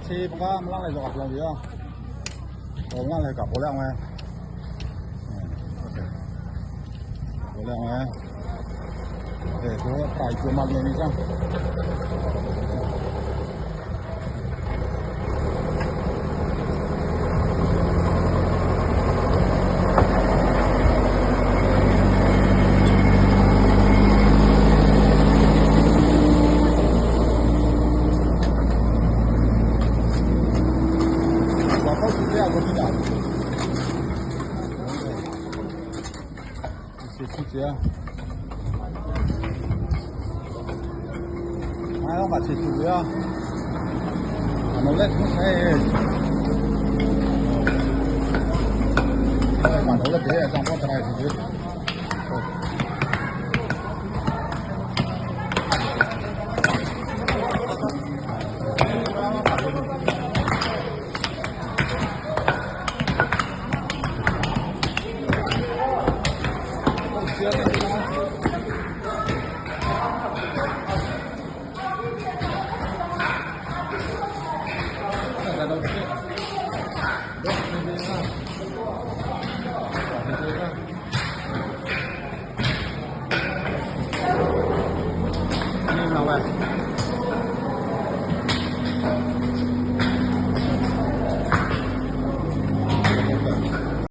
Chi bangka malang lai jok lang dia. Oh malang lai ka boleh ang eh. Okay. Boleh ang eh. Okay, tu tai tu mak ni sang.